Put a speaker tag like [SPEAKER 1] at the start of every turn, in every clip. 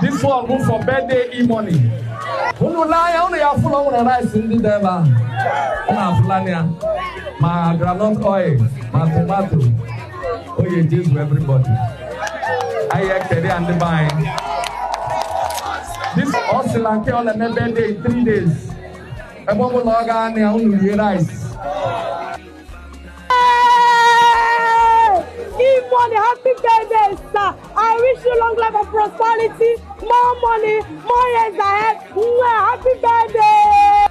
[SPEAKER 1] This one bụ for birthday E-money. Unu lee anya, unu ya afụla nwere rice ndị dị ebe ahụ. Unu afụla ya. Ma groundnut oil, ma tomato. Oye Jesu everybody. Anyị ekele ya ndị be anyị. This ọ sị na nke ọ na-eme birthday in 3 days. Ebe ọ bụla ọ ga-anị ya, unu rie rice.
[SPEAKER 2] E-money, happy birthday, sir. I wish you long life and prosperity, more money, more years ahead. Mwah, happy birthday!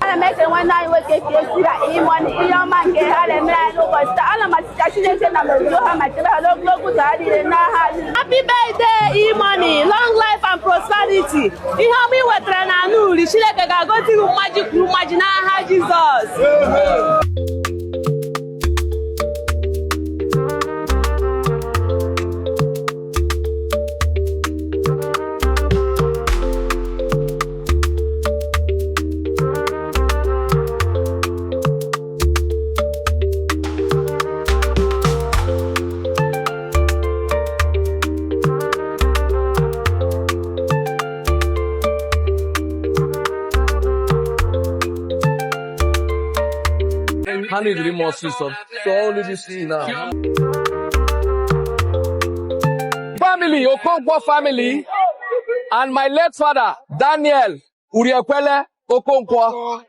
[SPEAKER 3] Ana m ekele nwanne anyị nwoke ka esi na E-money ihe ọma nke ha na-emere anyị n'ụbọchị taa. Ana m asị ka Chineke na mezuo ha ma chebe ha n'ogologo ụzọ ha niile n'aha Jizọs.
[SPEAKER 2] Happy birthday, E-money, long life and prosperity. Ihe ọma ị wetara na anụ uri, Chineke ga-agozi gị mmaji kwuru mmaji n'aha Jizọs.
[SPEAKER 4] Ha need ime ọsịsọ, so only this thing now.
[SPEAKER 1] Family, Okonkwo family, and my late father, Daniel Uriekwele Okonkwo.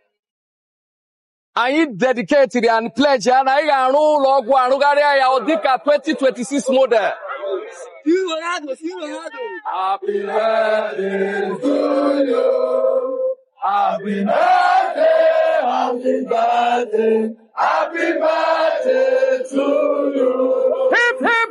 [SPEAKER 1] Anyị dedicated and pledge ya na anyị ga-arụ ụlọ ọgwụ, arụgharịa ya ọ dịka 2026 model. Happy birthday to you. Happy birthday, happy birthday, happy birthday to you. Hip, hip.